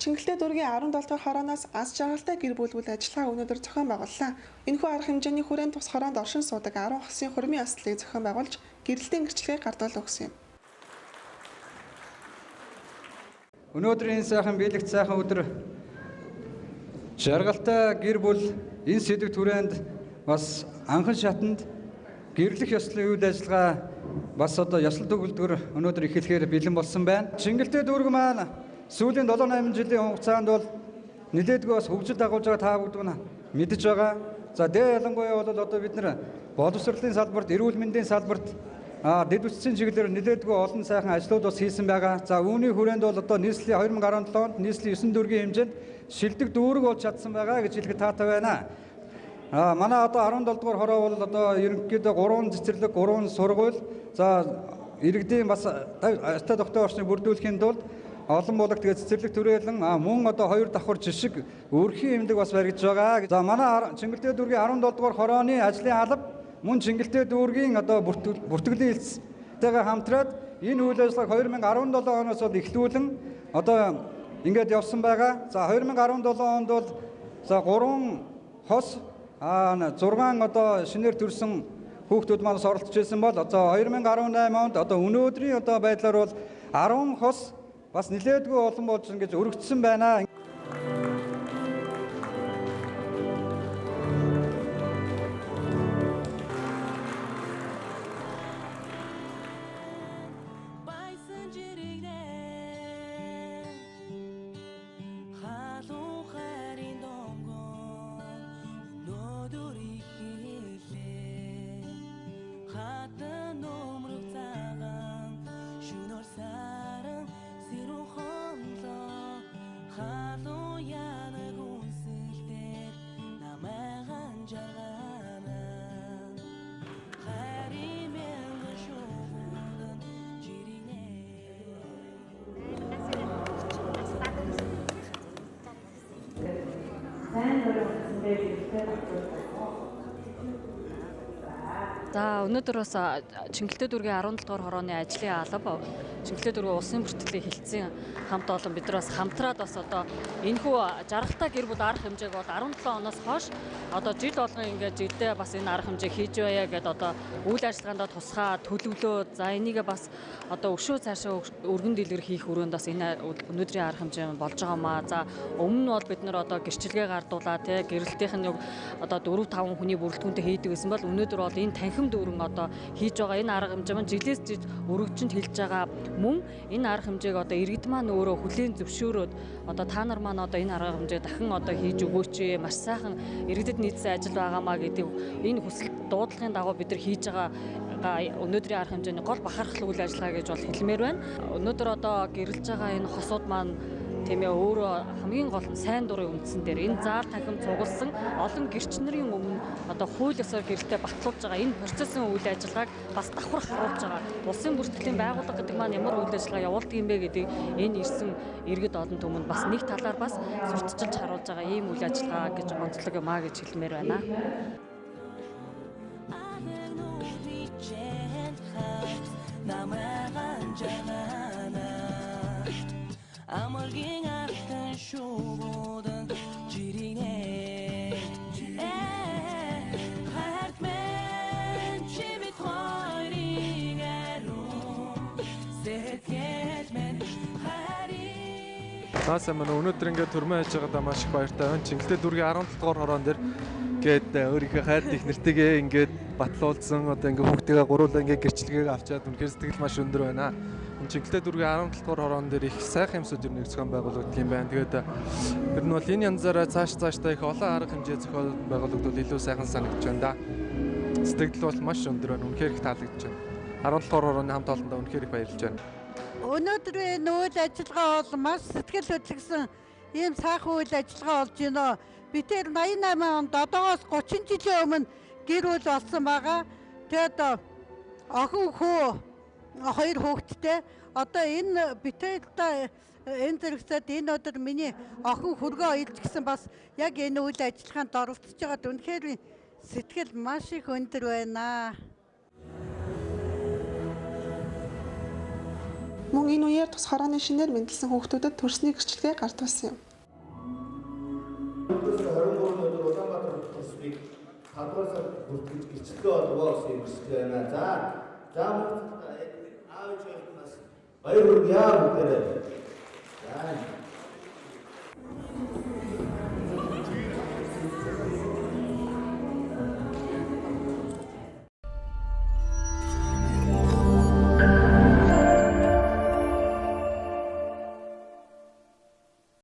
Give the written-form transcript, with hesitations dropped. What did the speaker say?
Чингэлтэй дүүргийн 17 дугаар хорооноос аз жаргалтай гэр бүл үйл ажиллагаа өнөөдөр зохион байгууллаа. Энэхүү арга хэмжээний хүрээнд тус хороонд оршин суудаг 10 хосын хурмын ёслолыг зохион байгуулж гэрэлтийн гэрчлэгийг гардуул өгсөн юм. Өнөөдрийн энэ сайхан биелэгт сайхан өдөр жаргалтай гэр бүл энэ сэдэв түрээнд бас анхан шатанд гэрлэх ёслолын үйл ажиллагаа бас одоо ёслол төгөлдөр өнөөдөр эхлэхээр бэлэн болсон байна. Чингэлтэй дүүрэг маань сүүлийн 7-8 жилийн хугацаанд бол нэлээдгүй бас хөгжил дагуулж байгаа та бүгд нь мэдэж байгаа. За дэ ялангуяа бол одоо бид нар боловсролын салбарт, эрүүл мэндийн салбарт дэд үтсийн чиглэлээр нэлээдгүй олон сайхан ажлууд бас хийсэн байгаа. За үүний хүрээнд бол одоо нийслэлийн 2017 онд нийслэлийн 9 дүүргийн хэмжээнд шилдэг дүүрэг болж чадсан байгаа гэж хэлэхэд таатай байна. Манай одоо 17 дугаар хороо бол одоо ерөнхийдөө 3 цэцэрлэг, 3 сургууль, за иргэдийн бас атай тогтоо орчныг бүрдүүлэхийн тулд олон болог тэгээ цэцэрлэг түрээлэн мөн одоо 2 давхар жишг өрхийн эмнэлэг бас баригдаж байгаа. За манай Чингэлтэй дүүргийн 17 дугаар хорооны ажлын алба мөн Чингэлтэй дүүргийн одоо бүртгэлийн хэлцтэйгээ хамтраад энэ үйл ажиллагааг 2017 оноос бол эхлүүлэн одоо ингээд явсан байгаа. За 2017 онд бол за 3 хос 6 одоо шинээр төрсэн хүүхдүүд маань оролцож байсан бол одоо 2018 онд одоо өнөөдрийн одоо байдлаар бол 10 хос бас нэлээдгүй олон болж ингэж өргөцсөн байна. За өнөөдөр бас Чингэлтэй дүүргийн 17 дугаар хорооны ажлын алба Чингэлтэй дүүргийн улсын бүртгэлийн хэлтсийн хамт олон бид нар бас хамтраад бас одоо энэхүү жаргалтай гэр бүл арга хэмжээг бол 17 оноос хойш одоо жил болгон ингээд жилдээ бас энэ арга хэмжээг хийж байя гэдээ одоо үйл ажиллагаандаа тусгай төлөвлөө. За энийгээ бас одоо өшөө цаашаа өргөн дэлгэр хийх өрөөнд бас энэ өнөөдрийн арга хэмжээ болж байгаа маа. За өмнө нь бол бид нар одоо гэрчилгээ гардуулаа тий гэрэлтийнх нь одоо 4 5 хүний бүрэлдэхүүнтэй хийдэг гэсэн бол өнөөдөр бол энэ танхим дүүрэн одоо хийж байгаа энэ арга хэмжээ маань жилээс жил өргөжинд хэлж байгаа мөн энэ арга хэмжээг одоо иргэд маань өөрөө хүлээн зөвшөөрөөд одоо та нар маань одоо энэ арга хэмжээг дахин одоо хийж өгөөч, маш сайхан иргэдэд нийцсэн ажил байгаамаа гэдэг энэ хүсэл дуудлагын дагуу бид нар хийж байгаа өнөөдрийн арга хэмжээний гол бахархал үйл ажиллагаа гэж бол хэлмээр байна. Өнөөдөр одоо гэрэлж байгаа энэ хосууд маань тийм ээ өөрөө хамгийн гол нь сайн дурын үндсэн дээр энэ заал танхим цугласан олон гэрч нарын өмнө одоо хууль ёсоор гэрэлтэй батлуулж байгаа энэ процессын үйл ажиллагааг бас давхар харуулж байгаа. Улсын бүртгэлийн байгууллага гэдэг маань ямар үйл ажиллагаа явуулдаг юм бэ гэдгийг энэ ирсэн иргэд олон түмэнд бас нэг талаар бас сурталчилж харуулж байгаа ийм үйл ажиллагаа гэж онцлог юм а гэж хэлмээр байна. Амаргийн артан шувуудан жирийнэ хайрт мэн чи бид хоёрын ариун сэтгэл мэн хайрын. За сайн байна. Өнөөдөр ингээд төрмөө хийж байгаадаа маш их баяртай байна. Чингэлтэй дүүргийн 17 дугаар хороон дээр ингээд өөрийнхөө хайрт их нэртэйгээ ингээд батлуулсан одоо ингээд хүүхдтэйгээ гуруулаа ингээд гэрчлэгээ авчаад үнэхээр сэтгэл маш өндөр байна. Чингэлтэй дүүргийн 17 дугаар хороон дээр их сайхан юмсууд ер нь зохион байгуулагддаг юм байна. Тэгээд ер нь бол энэ янзаараа цаашдаа их олон арга хэмжээ зохион байгуулагдвал илүү сайхан санагдаж байна да. Сэтгэл бол маш өндөр байна. Үнэхээр их таалагдж байна. 17 дугаар хорооны хамт олондоо үнэхээр их баярлж байна. Өнөөдрийн үйл ажиллагаа бол маш сэтгэл хөдлөсөн ийм сайхан үйл ажиллагаа болж байна. Би тэр 88 онд одоогоос 30 жилийн өмнө гэр бүл болсон байгаа. Тэгээд охин хүү хоёр хүүхэдтэй. Одоо энэ битэлтэй энэ зэрэгцээд энэ өдөр миний охин хөргөө илж гисэн бас яг энэ үйл ажиллагаанд оролцож байгаад үнэхээр сэтгэл маш их өндөр байна. Мөн энэ үеэр тус хорооны шинээр мэндэлсэн хүүхдүүдэд төрсний гэрчлэгээ гартуулсан юм. 23 өдөр Улаанбаатар төрснийг 5 дугаар сар бүртгэж гэрчлэгээ олгоо гэсэн юм байна. За, за аав ээж бас баяр хүргье бүгдээрээ.